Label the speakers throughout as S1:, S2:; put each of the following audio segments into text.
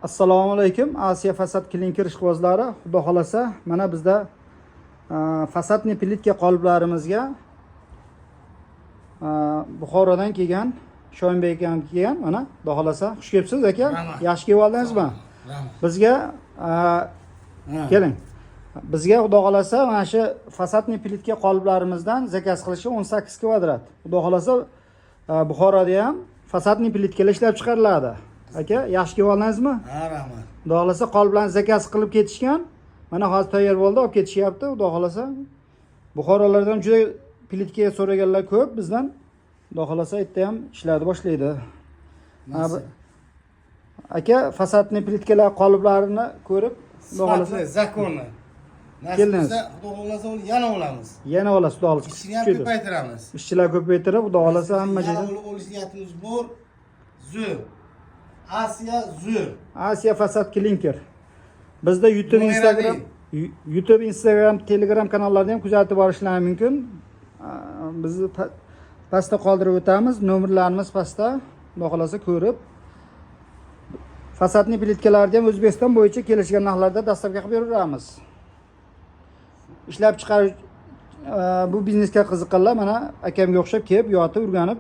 S1: Assalomu alaykum, Asiya Fasad Klinker ishqibozlari. Xudo xolasa, mana bizda фасадный plitka qoliplarimizga Buxorodan kelgan Shoinbek akam kelgan. Mana, xudo xolasa, xush kelibsiz, aka.
S2: Rahmat.
S1: Yaxshi kelib oldingizmi?
S2: Rahmat.
S1: Bizga keling. Bizga, xudo xolasa, mana shu фасадный plitka qoliplarimizdan заказ qilishi 18 kvadrat. Xudo xolasa, Buxoroda ham фасадный plitkalar ishlab chiqariladi. Aka, yaxshi kelib oldingizmi?
S2: Ha, rahmat.
S1: Xudo xolasa, qoliplarni заказ qilib ketishgan. Mana hozir tayyor bo'ldi, olib ketishyapti, xudo xolasa. Buxorolardan juda plitka so'raganlar ko'p bizdan. Xudo xolasa, erta ham ishlarni boshlaydi. Ha, aka, фасадный plitkalar qoliplarini ko'rib, xudo xolasa,
S2: Sifatli, законный. Nasib
S1: Keldingiz.
S2: bo'lsa, xudo xohlasa, uni yana olamiz.
S1: Yana olasiz, xudo xolasa.
S2: Ishini ham
S1: Kuchaydi.
S2: ko'paytiramiz.
S1: Ishchilar ko'paytirib, xudo xolasa, hamma
S2: Yana
S1: joyda.
S2: olish niyatimiz bor. Zo'r. Asiya zo'r.
S1: Asiya Fasad Klinker. Bizda YouTube,
S2: Номер
S1: Instagram,
S2: один.
S1: YouTube, Instagram, Telegram kanallarida ham kuzatib borishlari mumkin. Bizni pastda qoldirib o'tamiz. Nomerlarimiz pastda. Xudo xolasa, ko'rib. Фасадный plitkalarni ham O'zbekiston bo'yicha kelishgan narxlarda доставка qilib beraveramiz. Ishlab chiqarish, bu biznesga qiziqqanlar mana akamga o'xshab kelib, yotib, o'rganib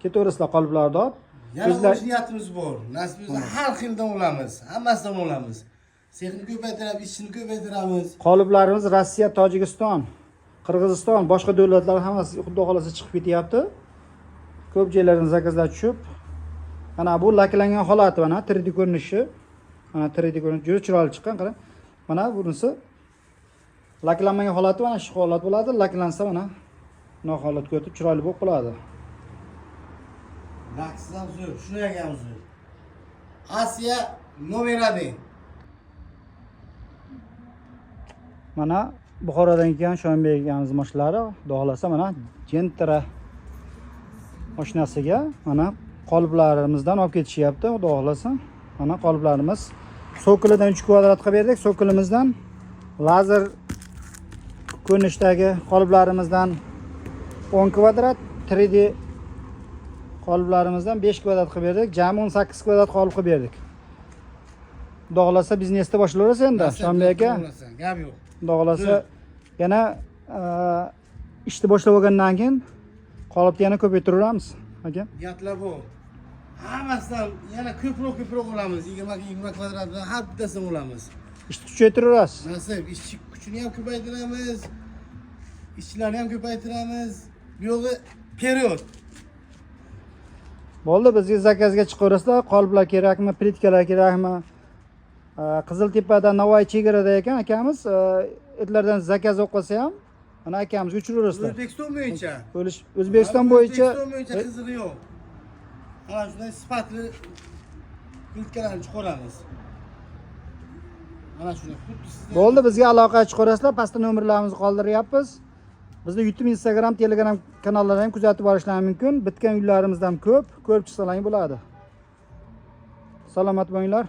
S1: ketaverasizlar qoliplarni olib.
S2: Yana olish niyatimiz bor. Nasib bo'lsa, har xildan olamiz. Hammasidan olamiz. Sexni ko'paytiramiz, ishchini ko'paytiramiz.
S1: Qoliplarimiz Rossiya, Tojikiston, Qirg'iziston, boshqa davlatlar hammasi, xudo xolasa, chiqib ketyapti. Ko'p joylardan заказ lar tushib, mana bu laklangan holati, mana 3D ko'rinishi. Mana 3D ko'rinishi juda chiroyli chiqqan, qarang. Mana bunisi laklanmagan holati, mana shu holat bo'ladi. Laklansa, mana bunaqa holatga o'tib, chiroyli bo'lib qoladi.
S2: Laksiz ham zo'r, shuni ham zo'r. Asiya номер 1.
S1: Mana Buxorodan kelgan Shoinbek akamiz mashinalari, xudo xolasa, mana Gentra mashinasiga mana qoliplarimizdan olib ketishyapti, xudo xolasa. Mana qoliplarimiz sokolidan 3 kvadrat qilib berdik. Sokolimizdan lazer ko'rinishdagi qoliplarimizdan 10 kvadrat, 3D qoliplarimizdan 5 kvadrat qilib berdik. Jami 18 kvadrat qolip qilib berdik. Xudo xolasa, biznesda boshlayverasiz endi, Shoinbek aka.
S2: Gap yo'q.
S1: Xudo xolasa, yana ishni boshlab olgandan keyin qolipni yana ko'paytiraveramiz, aka.
S2: Niyatlar bu. Hammasidan yana ko'proq ko'proq olamiz. 20 20 kvadratdan har bittasini olamiz.
S1: Ishni kuchaytiraverasiz.
S2: Nasib, ishchi kuchini ham ko'paytiramiz. Ishchilarni ham ko'paytiramiz. Bu yo'g'i период.
S1: Bo'ldi, bizga заказ ga chiqaverasizlar. Qoliplar kerakmi, plitkalar kerakmi? Qiziltepada, Navoiy chegarada ekan akamiz. Etlardan заказ olib qolsa ham, mana akamizga uchiraverasizlar.
S2: O'zbekiston bo'yicha.
S1: Bo'lish O'zbekiston bo'yicha.
S2: O'zbekiston bo'yicha qizig'i yo'q. Mana shunday sifatli plitkalarni chiqaramiz. Mana shunday xuddi sizda.
S1: Bo'ldi, bizga aloqaga chiqaverasizlar. Pastda nomerlarimizni qoldiryapmiz. Bizni YouTube, Instagram, Telegram kanallarida ham kuzatib borishlari mumkin. Bitgan uylarimiz ham ko'p, ko'rib chiqsalaring bo'ladi. Salomat bo'linglar.